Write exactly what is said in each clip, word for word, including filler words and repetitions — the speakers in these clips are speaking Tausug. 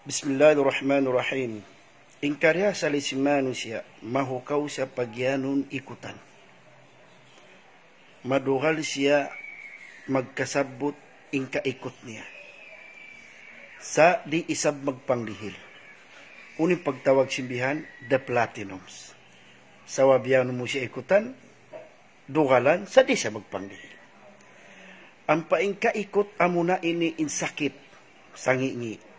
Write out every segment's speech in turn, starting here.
Bismillahirrahmanirrahim. In karna' asal sin manusiya', mahukaw siya pagiyanun ikutan. Madugal siya magkasabbut in kaikut niya. Sa' di' isab magpangdihil. Unu in pagtawag sin bihan, the platinums. Sa' biyanun mu siya ikutan, dugalan, sa' di' siya magpangdihil. Ampa in kaikut amuna ini in sakit, sangi'-ngi'.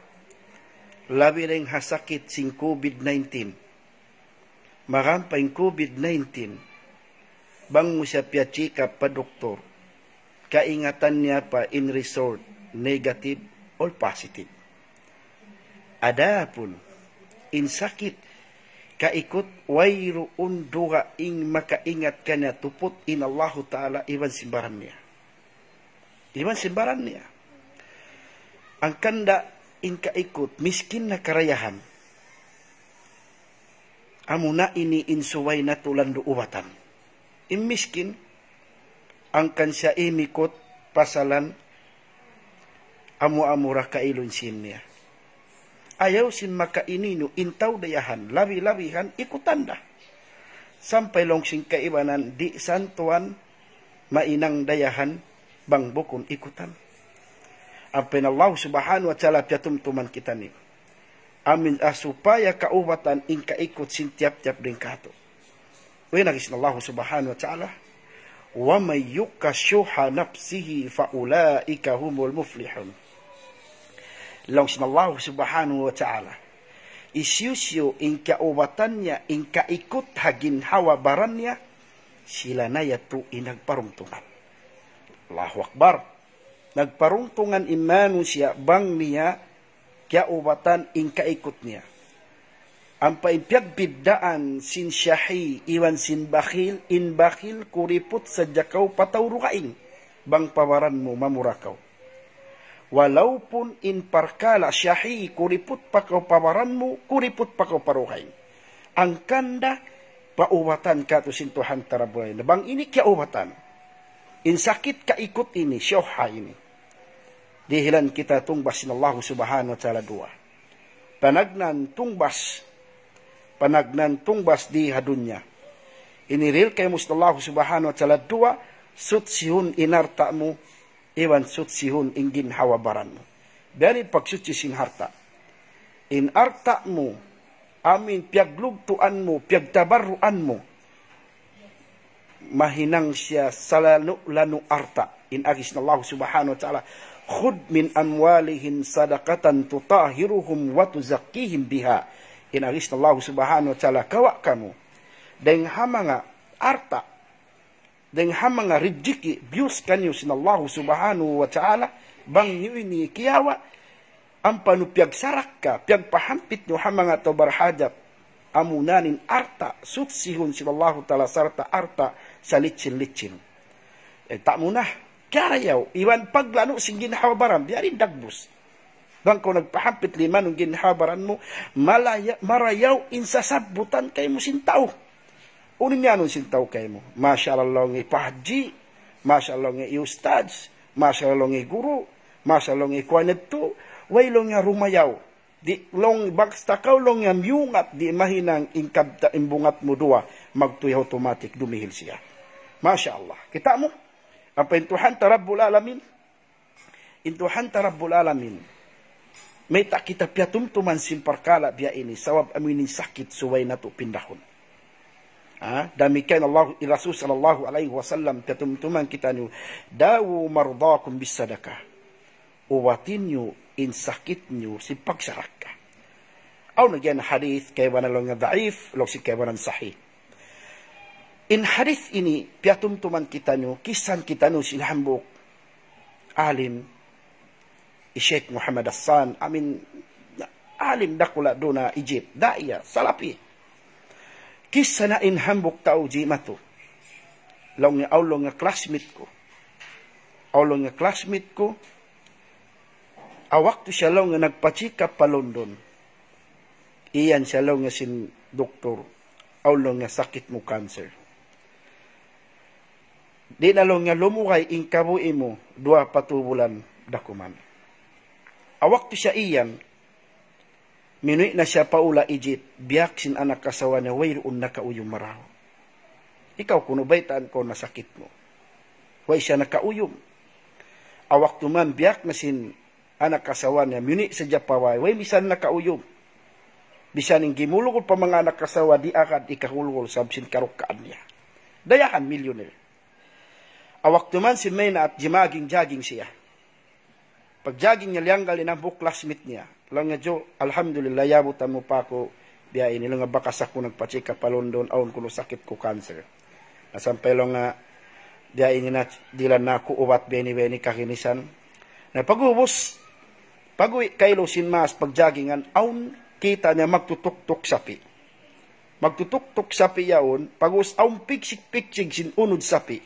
Labi dayn ha sakit sin covid nineteen. Magampa in covid nineteen, bang mu siya piya-check up pa doktor, kaingatan niya pa in result, negative or positive. Adapun in sakit kaikut, wayruun dugaing makaingat kaniya tuput in Allahu Ta'ala iban sin baran niya. Iban sin baran niya. Hangkan da in kaikut, miskin na karayahan. Amuna ini in subay natu' landu' ubatan. In miskin, hangkan siya imikut pasalan amu-amu ra kailun sin niya. Ayaw sin makaininu in tau dayahan, labi-labihan ikutan da. Sampay laung sin kaibanan di' santuan mahinang dayahan bang bukun ikutan. Ampa in Allah Subhanahu wa Ta'ala piyatumtuman kitaniyu. Amin, ah, supaya kaubatan in kaikut sin tiyap-tiyap dayn kātu'. Way na sin Allah Subhanahu wa Ta'ala, وَمَن يُوقَ شُحَّ نَفْسِهِ فَأُولَٰئِكَ هُمُ الْمُفْلِحُونَ. Laung sin Allah Subhanahu wa Ta'ala, hisiyu-siyu in kaubatan niya in kaikut ha ginhawa-baran niya, sila na yadtu in nagparuntungan. Allahu Akbar. Nagparuntungan in manusiya' bang niya kiyaubatan in kaikut niya. Ampa in piyagbiddaan sin shahi iban sin bakhil, in bakhil kuriput sadja kaw pa tau dugaing, bang pa baran mu mamura kaw. Walaupun in parkala' shahi kuriput pa kaw pa baran mu, kuriput pa kaw pa dugaing. Hangkan da paubatan kātu' sin Tuhan ta Rabbul Alamin. Bang ini kiyaubatan. In sakit kaikut ini, shuhha ini. Dihilan kita tungbas sin Allah Subhanahu wa Ta'ala duwa. Panagnaan tungbas, panagnaan tungbas di ha dunya. Ini dihil kaymu sin Allah Subhanahu wa Ta'ala duwa, sutsihun in alta' mu, iban sutsihun in ginhawa-baran mu. Biya' ini pagsutsi sin alta'. In alta' mu, amin piyaglugtuan mu, piyagtabarruan mu, mahinang siya salanu'-lanu' alta'. In agi sin Allah Subhanahu wa Ta'ala, خُذْ مِنْ أَمْوَالِهِمْ صَدَقَةً تُطَهِّرُهُمْ وَتُزَكِّيهِمْ بِهَا. In agi sin Allah Subhanahu wa Ta'ala, kawa' kamu dayn ha manga alta', dayn ha manga rijiki', biyus kaniyu sin Allah Subhanahu wa Ta'ala, bang niyu ini kiyawa', ampa niyu piyagsarakka, piyagpahampit niyu ha manga tau barhajat, amuna in alta', sutsihun sin Allahu Ta'ala sarta' alta' salitsin-litsin. Eh, ta' muna, karayaw, iban paglanu' sin ginhawa-baran, biya' diin dagbus. Bang kaw nagpahampit limanun ginhawa-baran mu, malaya-, marayaw in sasabbutan kaymu sin tau. Unu in iyanun sin tau kaymu? Masha Allah laung hi Haji, Masha Allah laung hi Ustadz, Masha Allah laung hi guru, Masha Allah laung hi kuwan yadtu, way laung niya rumayaw. Di' laung basta kaw laung niya miyungat, di' mahinang in kabta-, in bungat mu duwa, magtuy automatic dumihil siya. Masha Allah. Kita' mu? Ampa in Tuhan ta Rabbul Alamin, in Tuhan ta Rabbul Alamin, mayta' kita piyatumtuman sin parkala' biya' ini, sabab amu ini in sakit subay natu' pindahun. Ha? Damikkiyan Allah, in Rasul sallallahu alayhi wasallam, piyatumtuman kitaniyu, دَاوُوا مَرْضَاكُمْ بِالصَّدَقَةِ. Ubati niyu in sakit niyu sin pagsarakka. Awn na yan hadith, kaibanan laung niya daif, laung sin kaibanan sahih. In hadith ini, piyatumtuman kitaniyu, kissan kitaniyu sin hambuuk alim, hi Sheikh Muhammad Hassan, amin, alim dakula' duun ha Egypt, da'iya, salafi. Kissa na in hambuuk tau jimatu. Laung niya, awn laung niya classmate ku. Awn laung niya classmate ku. Ha waktu siya laung niya nagpa-check up pa London. Iyan siya laung niya sin doktor. Awn laung niya sakit mu cancer. Di' na laung niya lumugay in kabuhi' mu, duwa pa tū bulan da kuman. Ha waktu siya iyan, Minuwi' na siya pa hula' Egypt, biya' sin anak asawa niya, wayruun nakauyum marayaw. Ikaw kunu' baytaan kaw na sakit mu. Way siya nakauyum. Ha waktu man biya' na sin anak asawa niya, minuwi' sadja pa way, way misan nakauyum. Bisan in gimulugul pa manga anak asawa, di' agad ikahulgul sabab sin karukkaan niya. Dayahan, millionaire. Ha waktu man sin maynaat, jimaging-jaging siya. Pag-jogging niya, liyanggal in hambuuk classmate niya. Laung niya, "Joe, alhamdulillah, yabutan mu pa aku biya' ini." Laung niya, "Bakas aku nagpa-check up pa London, awn kunu' sakit ku, cancer. Na sampay," laung niya, "biya' ini na, dihilan na aku ubat biya' ini, biya' ini kaginisan." Na pag'ubus, pag-uwi' kaylu sin maas pag-joggingan, awn kita' niya magtutuktuk sapi'. Magtutuktuk sapi' yaun, pag'ubus awn pigsik-pigsik sin unud sapi'.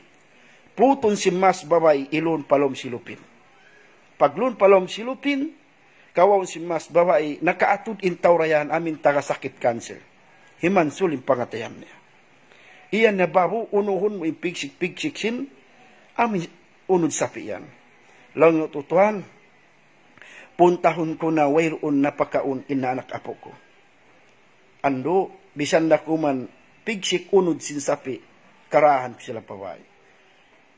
Putun sin maas babai, ilun pa lawm silupin. Paglun pa lawm silupin, kawaun sin maas babai, nakaatud in tau dayahan amu in taga sakit cancer. Himansul in pangatayan niya. Iyan na, "Babu, unuhun mu in pigsik-pigsik sin amu in unud sapi' yan." Laung niya, "Tuwan, puntahun ku na wayruun napakaun in anak apu' ku. Andu', bisan da kuman pigsik unud sin sapi', karayawan ku sila pa bay."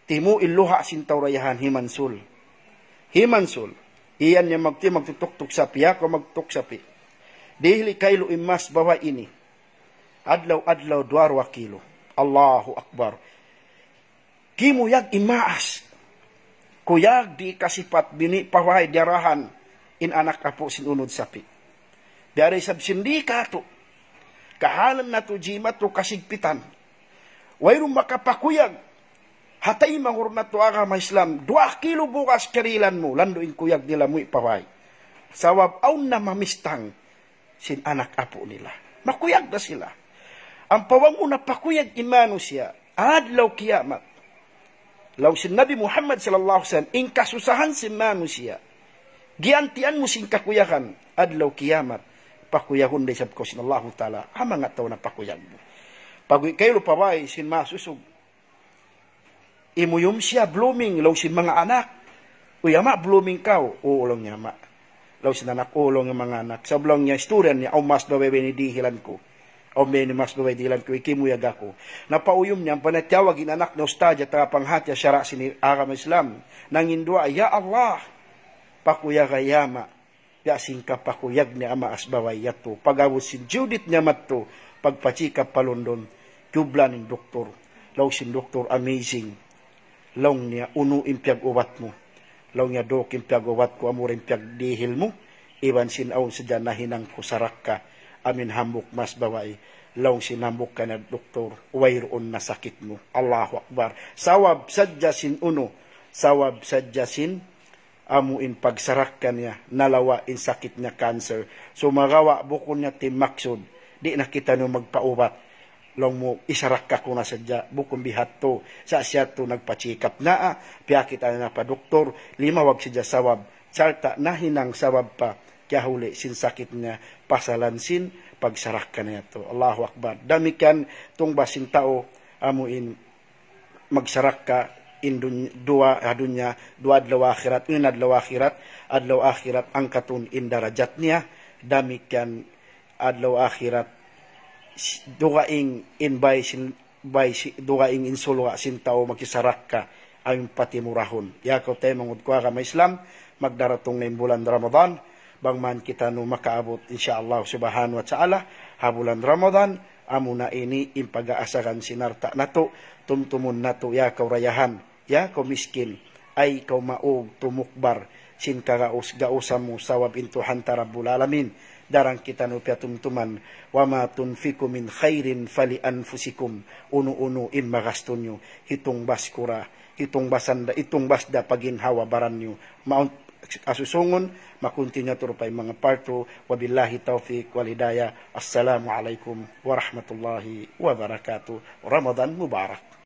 Timu' in luha' sin tau dayahan, himansul. Himansul. Iyan niya magti-, magtutuktuk sapi', aku magtutuktuk sapi'. Dihili kaylu in maas babai ini. Adlaw-adlaw duwa-ruwa kilo. Allahu Akbar. Kimuyag in maas. Kuyag di' kasipat, bini' pa way diyarahan in anak apu' sin unud sapi'. Biya' da isab sin di' katu'. Kahalan natu' jimatu kasigpitan. Wayruun makapakuyag. Ha taymanghud natu' agama Islam, duwa kilo bugas karihilan mu, landu' in kuyag nila, muwi' pa way. Sabab awn na mamistang sin anak apu' nila. Makuyag da sila. Ampa bang mu na pakuyag in manusiya', adlaw kiyamat. Laung sin Nabi Muhammad sallallahu alayhi wasallam, in kasusahan sin manusiya', giyantian mu sin kakuyagan, adlaw kiyamat, pakuyagun da isab kaw sin Allahu Ta'ala, ha manga tau na pakuyag mu. Pag-uwi' kaylu pa bay sin maas usug, imuyum siya, blooming, laung sin manga anak. "Uy, ama', blooming kaw." "Oo," laung niya, "ama'." Laung sin anak, "Oo," laung niya, "manga anak. Sabab," laung niya, "istorya niya, awn maas babai ini dihilan ku. Awn ini maas babai dihilan ku, ikimuyag aku." Napauyum niya, ampa na tiyawag in anak niya, ustadz, ya taga panghati ha sara' sin agama Islam. Nanginduwaa, "Ya Allah, pakuyaga ya ama'." Biya' sin kapakuyag niya ha maas babai yadtu. Pag-abut sin due date niya madtu, pagpa-check up pa London, kiyublan in doktor. Laung sin doktor, "Amazing." Laung niya, "Unu in piyag-ubat mu?" Laung niya, "Dok, in piyag-ubat ku, amura in piyagdihil mu. Iban sin awn sadja nahinang ku sarakka, amu in hambuuk maas babai." Laung sin hambuuk kaniya doktor, "Wayruun na sakit mu." Allahu Akbar. Sabab sadja sin unu, sabab sadja sin amu in pagsarakka niya, nalawa' in sakit niya cancer. Sumagawa' bukun niya timaksud, di' na kitaniyu magpaubat. Laung mu, isarakka ku na sadja, bukun bihadtu. Sa' siya tu nagpa-check up na, ah, piyakita' niya pa doktor, limawag sadja sabab, sarta' nahinang sabab pa, kiyahuli' sin sakit niya, pasalan sin pagsarakka niya tu. Allahu Akbar. Damikkiyan, tungbas sin tau, amu in magsarakka in duny-, duwa ha dunya, duwa adlaw akhirat, in adlaw akhirat, adlaw akhirat angkatun in darajat niya, damikkiyan adlaw akhirat, s-, dugaing in bay sin, bay si-, dugaing in surga' sin tau magsarakka, amu in patimurahun. Ya kaw taymanghud ku agama Islam, magdaratung na in bulan Ramadan, bang man kitaniyu makaabut, insya Allah subhanahu wa ta'ala, ha bulan Ramadan, amuna ini in pag-aasahan sin alta' natu', tumtumun natu', ya kaw dayahan, ya kaw miskin, ay kaw maug tumukbal, sin kagaus-gausan mu, sabab in Tuhan ta Rabbul Alamin, daran kitaniyu piyatumtuman, "Wa ma tunfiqu min khairin fali anfusikum." Unu-unu in magastu niyu, hitungbas ku ra, hitungbasan da, hitungbas da pa ginhawa-baran niyu. Mawn, asusungun, ma-continue tuud pa in manga part two. Wabillahi tawfiq wal hidayah. Assalamu alaykum warahmatullahi wabarakatuh. Ramadan Mubarak.